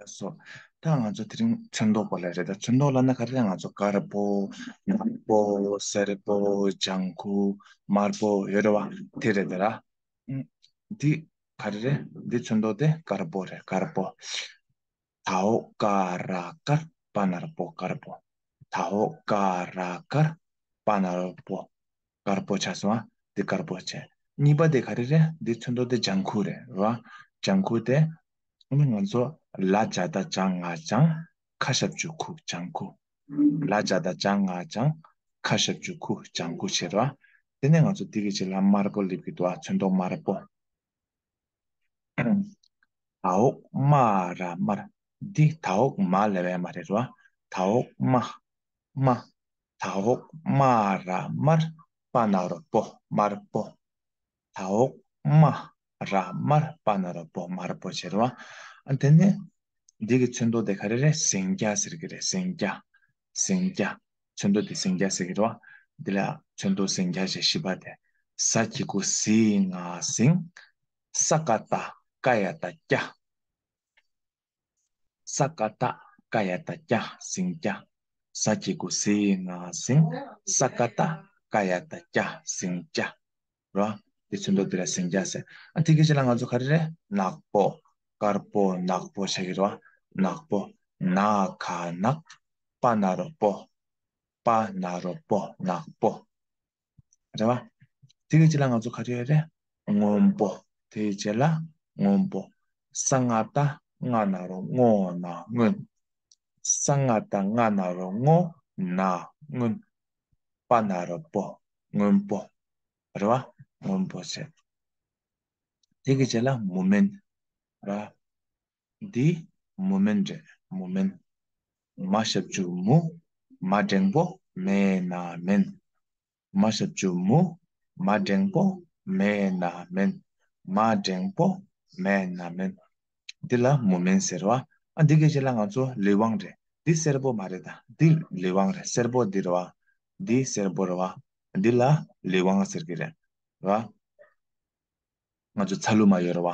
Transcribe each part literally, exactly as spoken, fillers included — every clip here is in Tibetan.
སོ། ད་ང་ཚོ་དེ་རིང་ཚོན་མདོག་པོ་ལ་རེད། ད་ཚོན་མདོག་ལབ་ན་ག་རེ་རེད། ང་ཚོ་དཀར་པོ། ནག་པོ། སེར་པོ། ལྗང་ཁུ། དམར་པོ་ཡོད་རེད་བ། དེ་རེད་དེ་ར། ཨུམ། འདི་ག་རེ་རེད། འདི་ཚོན་མདོག་དེ་དཀར་པོ་རེད། དཀར་པོ། ད་འོག་ཀ་ར་དཀར། པ་ན་རོ་པོ། དཀར་པོ། ད་འོག་ཀ་ར་དཀར། པ་ན་རོ་པོ། དཀར་པོ་ཆགས་སོང་ཨ། འདི་དཀར་པོ་བྱས། གཉིས་པ་དེ་ག་རེ་རེད། འདི་ཚོན་མདོག་དེ་ལྗང་ཁུ་རེད་ར། ལྗང་ཁུ་དེ། ཨ་ནི་ང་ཚོ་ལ་ཇ་བཏགས་ལྗ་ང་ལྗང་། ཁ་ཞབས་ཀྱུ་ཁུ། ལྗང་ཁུ། ལ་ཇ་བཏགས་ལྗ་ང་ལྗང་། ཁ་ཞབས་ཀྱུ་ཁུ། ལྗང་ཁུ་བྱས་ར། དེ་ནས་ང་ཚོ་འདི་གི་རྗེས་ལ་དམར་པོ་སླེབས་ཀྱི་འདུག་ཨ། ཚོན་མདོག་དམར་པོ། ད་འོག་མ་ར་དམར། འདི་ད་འོག་མ་ལབ་ཡ་མ་རེད་ར། ད་འོག་མ། མ། ད་འོག་མ་ར་དམར། པ་ན་རོ་པོ། དམར་པོ། ད་འོག་མ་ར་དམར། པ་ན་རོ་པོ། དམར་པོ་བྱས་ར། ཨ། དེ་ནས་འདི་གི་ཚོན་མདོག་དེ་ག་རེ་རེད། ཟིང་སྐྱ་ཟེར་གི་རེད། ཟིང་སྐྱ། ཟིང་སྐྱ། ཚོན་མདོག་དེ་ཟིང་སྐྱ་ཟེར་གི་རེད་བ། འདི་ལ་ཚོན་མདོག་ཟིང་སྐྱ་ཞེས་བཞི་པ་དེ། ཟ་གི་གུ་ཟི་ང་ཟིང་། ས་ཀ་བཏགས་སྐ་ཡ་བཏགས་སྐྱ། ས་ཀ་བཏགས་སྐ་ཡ་བཏགས་སྐྱ། ཟིང་སྐྱ། ཟ་གི་གུ་ཟི་ང་ཟིང་། ས་ཀ་བཏགས་སྐ་ཡ་བཏགས་སྐྱ། ཟིང་སྐྱ། ར། དེ་ཚོན་མདོག་དེ་ལ་ཟིང་སྐྱ་ཟེར། ཨ། དེ་གི་རྗེས་ལ་ང་ཚོ་ག་རེ་རེད། ནག་པོ། དཀར་པོ། ནག་པོ་ཆགས་ཀྱི་རེད་བ། ནག་པོ། ན་ག་ནག། པ་ན་རོ་པོ། པ་ན་རོ་པོ། ནག་པོ། རེད་བ། དེ་གི་རྗེས་ལ་ང་ཚོ་ག་རེ་ཡོད་རེད། སྔོན་པོ། དེའི་རྗེས་ལ་སྔོན་པོ། ས་ང་བཏགས་སྔ་ན་རོ་སྔོ། ན་སྔོན། ས་ང་བཏགས་སྔ་ན་རོ་སྔོ། ན་སྔོན། པ་ན་རོ་པོ། སྔོན་པོ། རེད་བ། སྔོན་པོ་བྱས། དེ་གི་རྗེས་ལ་མུ་མེན། ར། འདི་མུ་མེན་རེད། མུ་མེན། མ་ཞབས་ཀྱུ་མུ། མ་འགྲེང་བུ་མེ་ན་མེན། མ་ཞབས་ཀྱུ་མུ། མ་འགྲེང་བུ་མེ་ན་མེན། མ་འགྲེང་བུ་མེ་ན་མེན། འདི་ལ་མུ་མེན་ཟེར་བ། ཨ། འདི་གི་རྗེས་ལ་ང་ཚོ་ལི་ཝང་རེད། འདི་སེར་པོ་མ་རེད་ད། འདི་ལི་ཝང་རེད། སེར་པོ་འདི་རེད་བ། འདི་སེར་པོ་རེད་བ། འདི་ལ་ལི་ཝང་ཟེར་གི་རེད་ར། ང་ཚོ་ཚ་ལུ་མ་ཡོད་རེད་བ།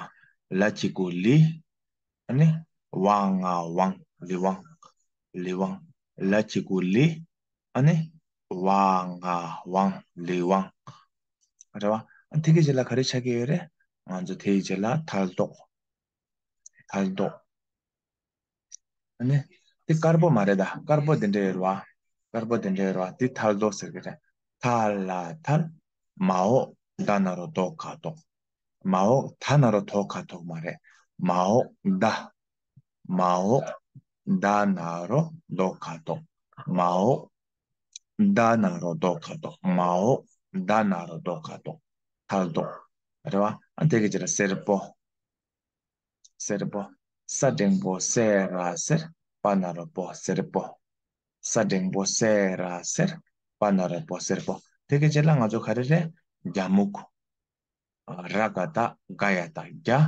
ལ་གི་གུ་ལི། ཨ་ནི་ཝ་ང་ཝང་། ལི་ཝང་། ལི་ཝང་། ལ་གི་གུ་ལི། ཨ་ནི་ཝ་ང་ཝང་། ལི་ཝང་། རེད་བ། ཨ། དེ་གི་རྗེས་ལ་ག་རེ་ཆགས་ཀྱི་ཡོད་རེད། ང་ཚོ་དེའི་རྗེས་ལ་ཐལ་ཏོག། ཐལ་ཏོག། ཨ་ནི། འདི་དཀར་པོ་མ་རེད་ད། དཀར་པོ་འདི་འདྲ་ཡོད་རེད་བ། དཀར་པོ་འདི་འདྲ་ཡོད་རེད་བ། འདི་ཐལ་ཏོག་ཟེར་གི་རེད། ཐ་ལ་ཐལ། མ་འོག་ད་ན་རོ་དོ་ག་དོག། མ་འོག་ད་ན་རོ་དོ་ག་དོག་མ་རེད། མ་འོག་ད། མ་འོག་ད་ན་རོ་དོ་ག་དོག། མ་འོག་ད་ན་རོ་དོ་ག་དོག། མ་འོག་ད་ན་རོ་དོ་ག་དོག། ཐལ་ཏོག། རེད་བ། ཨ། དེ་གི་རྗེས་ལ་སེར་པོ། སེར་པོ། ས་འགྲེང་བུ་སེ་ར་སེར། པ་ན་རོ་པོ། སེར་པོ། ས་འགྲེང་བུ་སེ་ར་སེར། པ་ན་རོ་པོ། སེར་པོ། དེ་གི་རྗེས་ལ་ང་ཚོ་ག་རེ་རེད། རྒྱ་སྨུག། ར་ག་བཏགས་རྒ་ཡ་བཏགས་རྒྱ།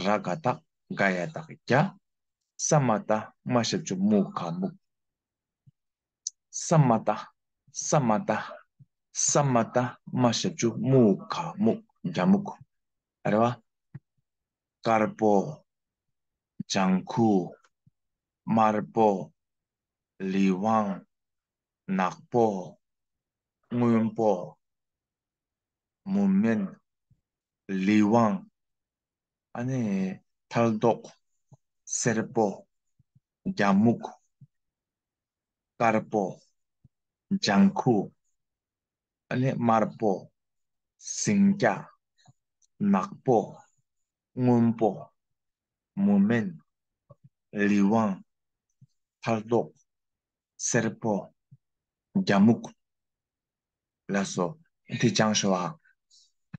ར་ག་བཏགས་རྒ་ཡ་བཏགས་རྒྱ། ས་མ་བཏགས་མ་ཞབས་ཀྱུ་སྨུ་ག་སྨུག། ས་མ་བཏགས། ས་མ་བཏགས། ས་མ་བཏགས་མ་ཞབས་ཀྱུ་སྨུ་ག་སྨུག། རྒྱ་སྨུག། རེད་བ། དཀར་པོ། ལྗང་ཁུ། དམར་པོ། ལི་ཝང་། ནག་པོ། སྔོན་པོ། མུ་མེན། ལི་ཝང་། ཨ་ནི། ཐལ་ཏོག། སེར་པོ། རྒྱ་སྨུག། དཀར་པོ། ལྗང་ཁུ། ཨ་ནི་དམར་པོ། ཟིང་སྐྱ། ནག་པོ། སྔོན་པོ། མུ་མེན། ལི་ཝང་། ཐལ་ཏོག། སེར་པོ། རྒྱ་སྨུག། ལགས་སོ། དེ་སྦྱངས་ཤོག་ཨ།